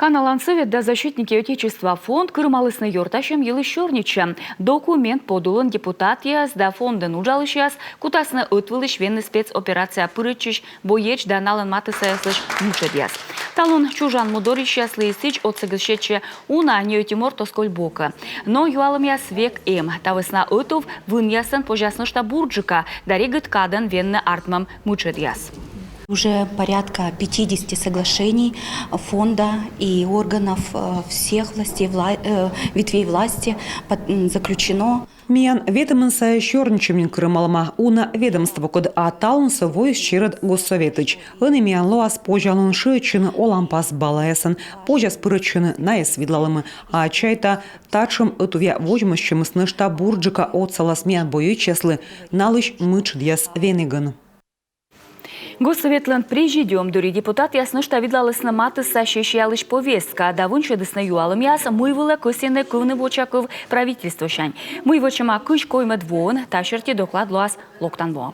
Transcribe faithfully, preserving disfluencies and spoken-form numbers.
Каналан Сӧвет да «Защитники Отечества» фонд кырымалісны ёртасьӧм йылысь сёрнитчӧм. Документ подулын депутатъяс да фондын уджалысьяс кутасны ӧтвылысь венны спецоперацияӧ пырӧдчысь боеч да налӧн матыссаяслысь мытшӧдъяс. Талун чужан му дорйысьяслы и сідз отсӧгыс сетсьӧ уна, не ӧти морт оз коль бокӧ. Но юалӧмъяс век эм. Та вӧсна ӧтув вынъясӧн позяс нӧшта бурджыка да регыд кадӧн венны артмӧм мытшӧдъяс. Уже порядка пятидесяти соглашений фонда и органов, э, всех властей, вла-, э, ветвей власти под-, м, заключено. Миян ведомӧн сайӧ сёрнитчӧм нин кырымалӧма уна ведомствокӧд, а талунсӧ воис черӧд Госсоветысь. Ӧні миян лоас позянлун шыӧдчыны оланпас балаясӧн, позяс пырӧдчыны найӧс видлалӧмӧ. А чайта, татшӧм ӧтувъя водзмӧстчӧмыс нӧшта бурджыка отсалас миян боечьяслы налысь мытшӧдъяс венігӧн. Госсоветлӧн президиум дырйи депутатъяс нӧшта видлалісны матысса сессиялысь повестка да вынсьӧдісны юалӧмъяс, мый вылӧ кӧсйӧны кывны вочакыв правительствосянь. Мый вӧчӧма кызь коймӧд воын, та серти доклад лоас локтан воӧ.